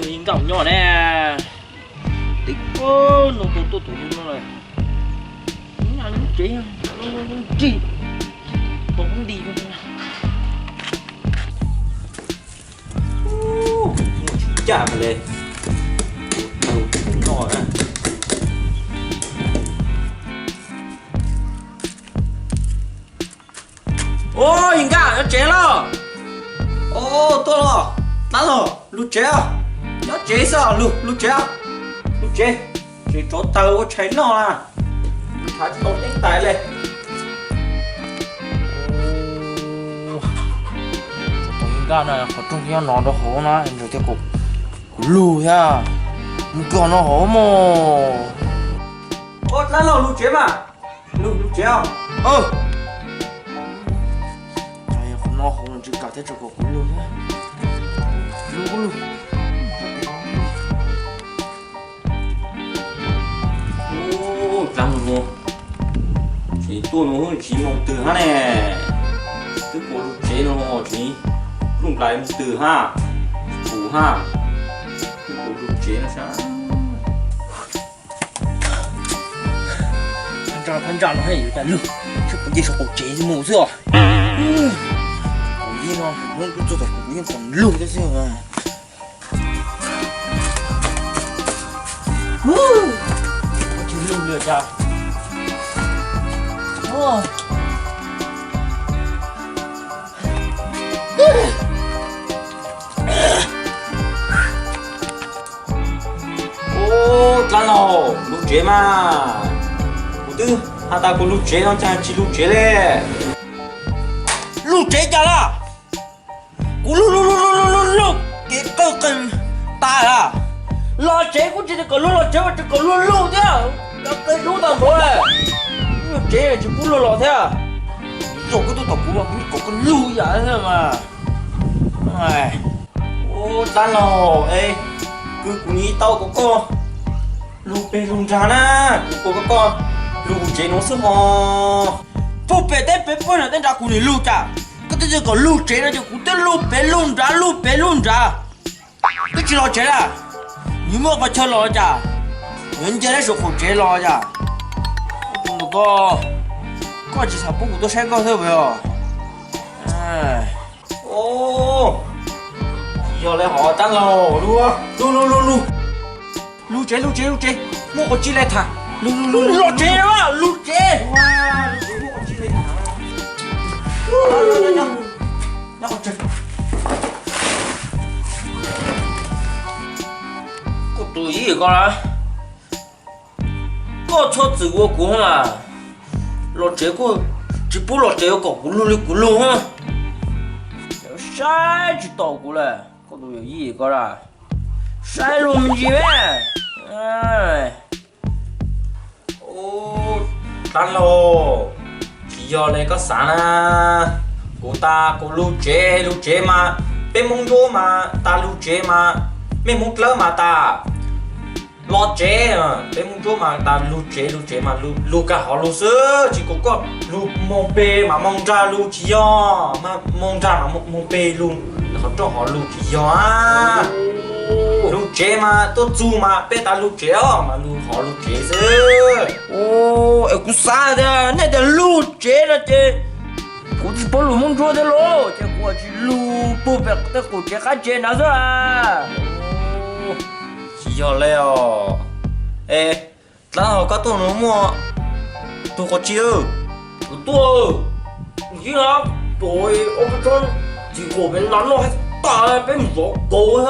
Nkauj nyob ne, tib no tuaj tuaj tus no lawm, lub tsev nrig, mus di. Tsis caj li, no na. Ua, yawg Nkaj, nyob tsev los? Ua, tuaj los, dab laug, lug tsev os. Nyob tsev xwb os, lug, lug tsev os. Lug tsev, tseem tsov taws ua tshais noj na. Lug tshais tsis tau teeb tais li. Tsov taws yawg Nkaj na, qhov rooj nyob no rau hauv na, ntshe thiaj kom kuv lug thiab. Mus kiag no hauv mog. Ua, dab laug, lug tsev mas. Lug, lug tsev os. Qhov no hauv tsis kam thiab, tseem kom kuv lug thiab. Lug, lug. Ua, dab laug, tseem tuaj no tsis moog twg hab ne. Twb kuv lug tsev no tsis lug nplais moog twg hab. Kuv hab, twb kuv lug tsev no sab. Thaj ntsaj, thaj ntsaj no hab yuav cas lug, tsis kuv nce saum qaum tsev mus xwb os. Kuv yeej no, Hmoob tub txog tom kuv yeej tseem lug thiab xwb. Tsis lug li cas. Ua, dab laug, lug tsev mas. Kuv twb has tas kuv lug tsev no cas tsis lug tsev li. Lug tsev cas lawm? Kuv lug lug lug lug lug lug kev qawj qees tas lawm. Los tsev kuj tsis kom lug los tsev, tseem kom lug lug thiab. Cov qe dub tag npaum li. Lug tsev tsis pub lug los thiab. Zaum koj tuaj tom kuv mas kuv yeej kom koj lug ib yam thiab mas. Ua, dab laug, es kuv, kuv nim tau kom koj lug pem lug nrag na, kuv kom koj lug kuv tsev nuav xwb mog. Puag pem teb pem puag nram teb nrad kuv nim lug cas? Koj twb tsis kom lug tsev no ces kuv twb lug pem lug nrad, lug pem lug nrad, twb tsis los tsev lawm. Yus muaj qhov chaw los cas? Yuav nce deb saum qaum tsev los cas? Koj tsis xav pub kuv tuaj saib koj xwb puas yog? Yog li hov dab laug, lug lug lug lug. Lug tsev, lug tsev, lug tsev, muaj qhov tsi le tham. Lug lug lug, los tsev, lug tsev. Koj tus yij koj na, koj txhob txwm ua kuv hab mas. Los tsev kuj tsis pub los tsev, yuav kom kuv lug li kuv lug hab. Saib tsis taus kuv lawm koj tus yawm yij koj na. Saib lug me ntsis me. Dab laug, tsis yog li koj xav na. Kuv tas kuv lug tsev, lug tsev mas peb Hmoob Ntsuab mas tas lug tsev mas, mej Hmoob Dlawb mas tas los tsev, peb Hmoob Ntsuab mas tas lug tsev, lug tsev mas lug kag hov lug xwb, tsis kom koj lug moog pem mas moog nrag lug tsis yog, moog nrag mas moog pem lug, qhov rooj hov lug tsis yog a. Lug tsev mas tuaj txug mas peb tas lug tsev os mas lug hov lug tsev xwb. Es kuv xav tias nej tias lug tsev no ces kuv tsis paub lus Hmoob Ntsuab thiab lauj, ces kuv tsis lug puag pem tej qaum tsev qab tsev nrad xwb a. Tsis yog li os. Es dlaab koj tuaj no muaj tug qhov tsi? Kuv tuaj, kuv yeej tuaj ob peb tsob txiv qaum pem nrad noj tag, peb mus zov kaus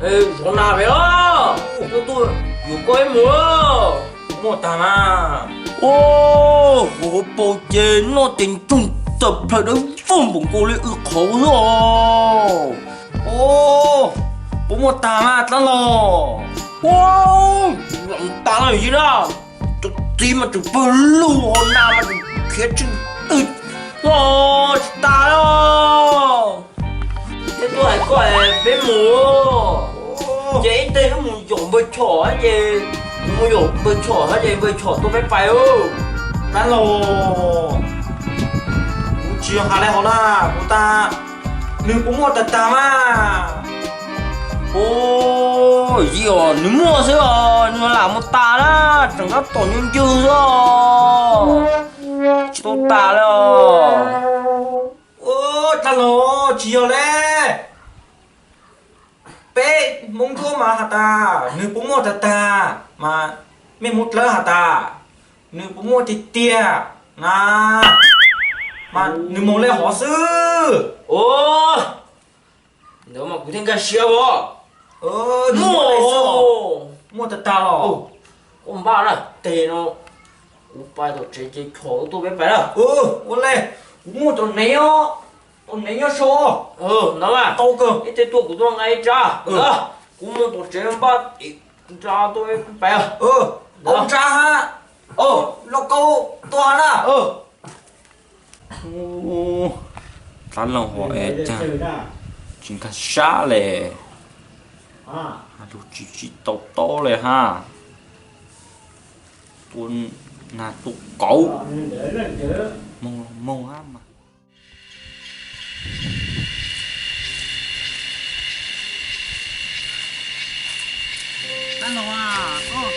thiab zov nas pem os. Tuaj tuaj yuav koj ib mus. Kuv muaj tag mas. Ua, hauv paus ces noj ces ntsoog tawm plhaws dawb vog npaum nkaus li wb qhauv xwb os. Ua, puas muaj tag mas dlaab los? Ua, tsis tas no yog na, cov txiv mas tseem pawg lug, hos nas mas tseem khiav tswj twg, tsis tas os. Thiab tuaj hais koj peb mus, ces ib teg mus yaum npawg Chom ces, kuv mus yaum npawg Chom hab ces npawg Chom tuaj peb pais. Dlaab los? Kuv tsis yog has li hov na, kuv tas nwg puas muaj tag tag mas. Ua, yog nws muaj xwb os, nws lam mus tas na, tseem tab tom ncu ncw xwb os. Tsis tau tas li os. Ua, tag los tsis yog le. Peb Hmoob Ntsuab mas has tas nws puas muaj tag tag mas mej Hmoob Dlawb has tas nws puas muaj tiag tiag na, mas nws moog le hov xwb. Ua, ntawd mas kuv thiaj nkag siab os. Muaj, muaj tag tag los. Koj npaj na, teg no kuv pais tom tsev ces chov tuaj peb pais na. Ua le, kuv muaj tom nev, tom nev nyob sau. Ntawd mas tau kawg, ib teg tuaj kuv tuaj nqa ib nrab. Kuv mus tom tsev npaj nrab tuaj peb pais. Ntawd nrab ha, lauj kaub tuaj na. Dab laug hov es cas tsis nkag siab le, lug tsis tsis tau tob le ha. Tua nag tua kauv, moog los moog hab mas. Dab laug, koj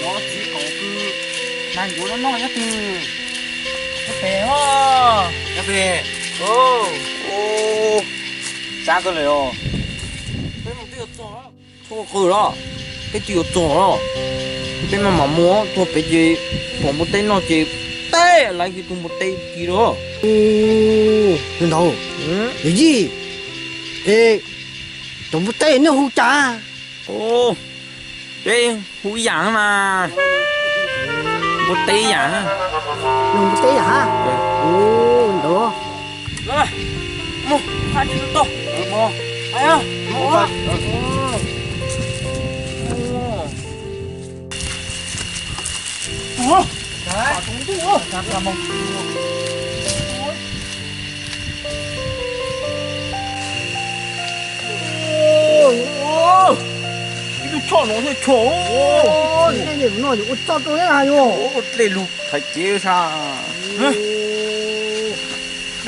cov txiv qaum kws nag ncuav no noj nyob twg? Nyob pem os. Nyob pem? Sab kawg le os. Peb mus twb yuav txog. Txhob qw los, peb twb yuav txog los. Peb maj mam mus, txog pem ces pom npua teb noj ces teb lawv kiag tus npua teb kis los. Nraug, yawm yij, es cov npua teb nej hu cas? Peb hu ib yam mas, npua teb ib yam. Npua teb ib yam. Ntawd. Ib tug choj no thiaj choj. Nej no yuav ua txoj rau neb na yog. Dlej lug thaiv cev sab.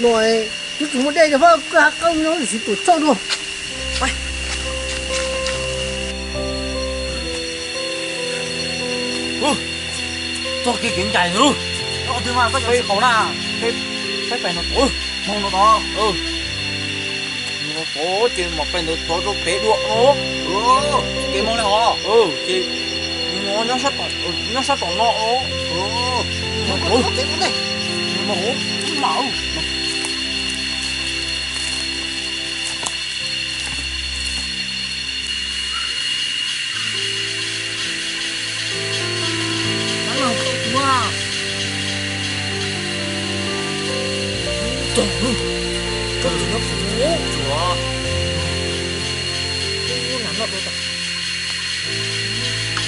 No, twb tsis muaj dej ces pab koj ha qawb no siv tuam txoj dua. Txoj kev kev ncaim lawm. Ob tug mas koj cov ib qaum na, peb pem no tod, moog no tod. Moog no tod ces mam pem ntawd tod rau pem dua no. Kev moog le hov ces nws nyob sab tom, nyob sab tom no. Nws mas hov mam.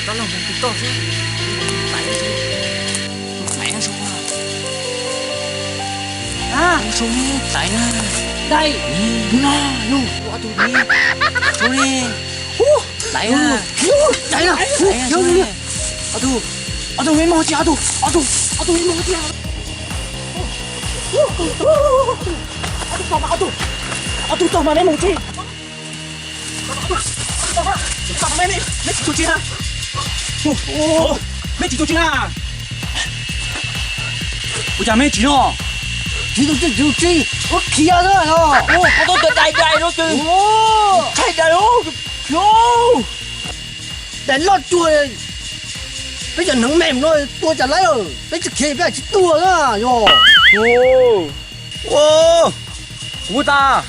Dab laug mus tiv toj xwb. Tais, tais, tais, tais na. Dai, no, yus, ua tus ni. Ua li. Tais na. Tais na. Ob tug, ob tug me moog tsi, ob tug, ob tug, ob tug me moog tsi. Ob tug tog mas, ob tug, ob tug tog mas me moog tsi. Meb tsis tus tsi na? Meb tsis tus tsi na? Ua cas meb tsis no? Tsis tus tsi, tsis tus tsi, ua khiav xwb no. Koj tuaj dai dai no ces thaij dai, khiav. Dais loj cuag, peb cov neeg me no tua cas laib, peb tsis khiav peb tsis tuag na yog. Kuv tas,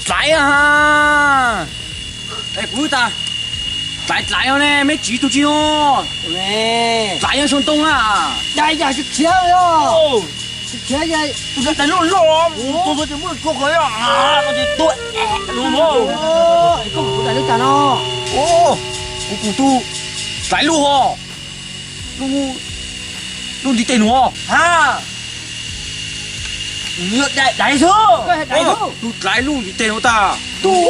dlaiv a, kuv tas, dlaiv dlaiv no ne, meb tsis tus tsi no, dlaiv nyob saum ntoo na. Dais yam tsis khiav, tsis khiav, tus dais loj loj, tus tua ces muab tua qhov, tua, koj kuv dais lub cas no, kuv kuv tus dais loj ho. Lub, lub ntiv tes nuav ha. Dais xwb. Tus dlaiv lub ntiv tes nuav tas. Tus,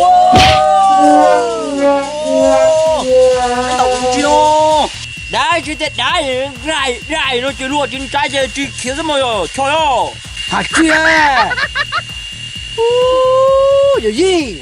tsis no, dais tsis tas dais, dais no ces luag tsis ntshai ces tsis khiav xwb mas yog choj os. Has tsis, yawm yij,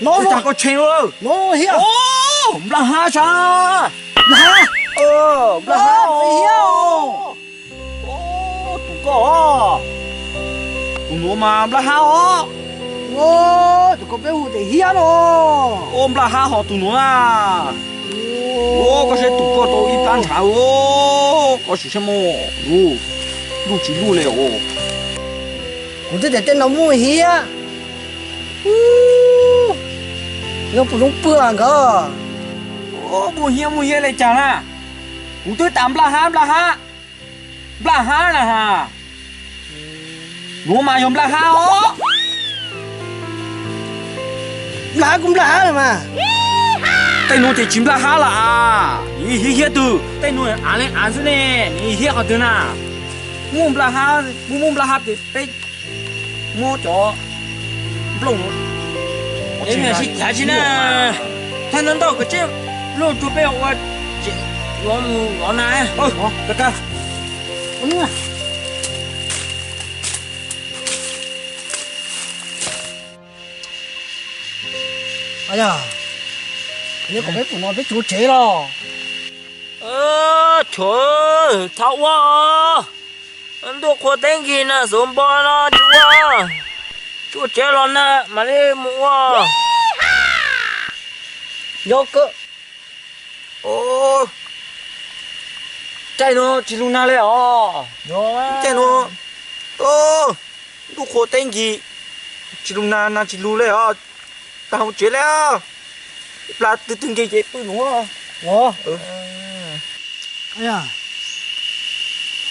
No, no, koj tshee no hiab. Nplaj hab sas. Nplaj hab. Nplaj hab. Tus koj, tus nuav mas nplaj hab os. Tus koj peb hu tes hiab no. Nplaj hab hos tus nuav na. Koj saib tus koj tau ib plab ntshav, koj sim saib mog, luj tsis luj le os. Kuv twb tias tej no muaj hiab. Nyob puag zoo pwg nkawd. Muaj hiab muaj hiab le caag na. Kuv twb tas nplaj hab nplaj hab, nplaj hab na ha. Nuav mas yog nplaj hab os. Nplaj hab kuj nplaj hab na mas. Tej nuav ces tsis nplaj hab lawm as, nws hiab hiab twg, tej nuav av le av xwb ne, nws hiab qhov twg na. Muaj nplaj hab, muaj muaj nplaj hab ces peb muab cov nplooj sib cav tsi na. Thaij ntau ntau kawg tseb luj rua peb ua, lov mus lov na. Yog, yog kom peb pum no peb tsuav tsev los. Tsuav, txhob ua, ntuj qhua teb nkig na, xuv npo no tsis ua, tsuav tsev los na mam li mus ua. Yog kawg. Caij no tsis lug nag le os. Caij no ntuj qhua teb nkig, tsis lug nag, nag tsis lug le os. Tag hauv tsev le, ib plag twg twg nkeeg ces pw nuav.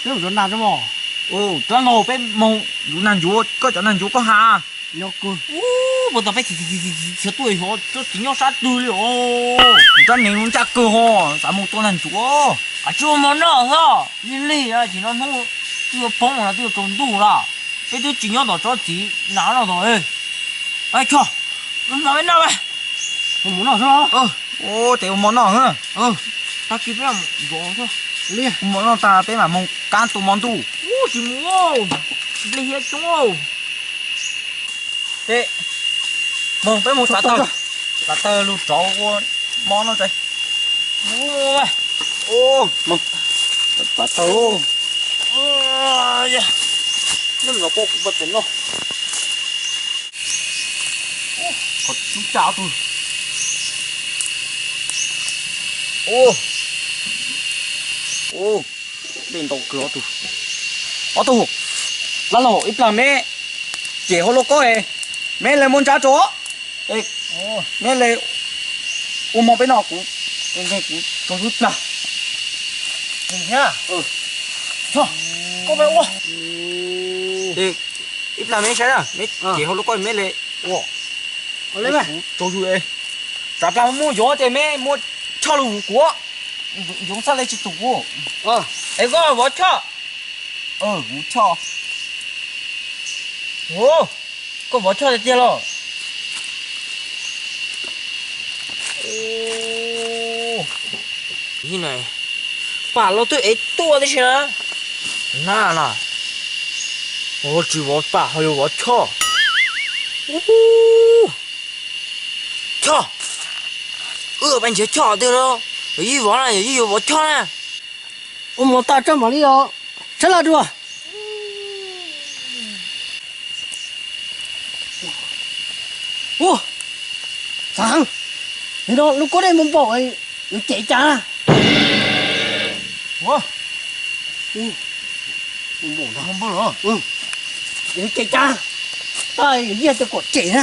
Peb mus zov nag, peb moog zov nag ncuav, koj cov nag ncuav koj has. Puas tas peb khiav tuaj xyov tsis nyob sab twg li os. Rab neeg ncaj kawg ho, xav mus tua nag ncuav. Tsis ua mov noj xwb, lig lig ces no hnub twb yuav poob no twb yuav tsaus ntuj lawm. Peb twb tsis nyob tom tsob txiv nag no tod. Choj, ua mov peb noj. Ua mov noj xwb. Ces ua mov noj. Tag kis peb mus zov, ua mov noj tag peb mam mus kab tua mov ntuj. Tsis mus, nplej hiab coob. Peb mus, peb mus tav tawg, tav tawg lug rauv ua mov noj tso. Tav tawg. Nyob no koj kuv pab pem no. Qhov tub caj ob tug. Ua, dej ntau kawg ob tug. Ob tug, lab laug ib plag meb cem hauv lauj kaub, meb le muab ntsab rau. Meb le ua mov peb noj, kuv, kuv tsaug zog ib plag. Koj pab ua. Ib plag meb saib na, meb cem hauv lauj kaub meb le ua. Kuv tsaug zog. Tsam plag muaj yuav ces meb muab choj lug kuv, yuav txhaj le tsis tus kuv. Es koj vov choj. Kuv choj. Koj vov choj tiag tiag los? Pam los twb ev tuaj tib si na. Na na, Tsis vov pam ho yuav vov choj. Choj. Wb pais nrhiav choj twg los? Yog yeej vov na, yog yeej yuav vov choj na. Ua mov tas tsaj mam li os. Sab laj dua. Ua, xav heev. Nim no lub kub dej npau npaum, yuav cem cas na? Ua, npau npau los. Yuav cem cas? Tab yog tias kom cem na.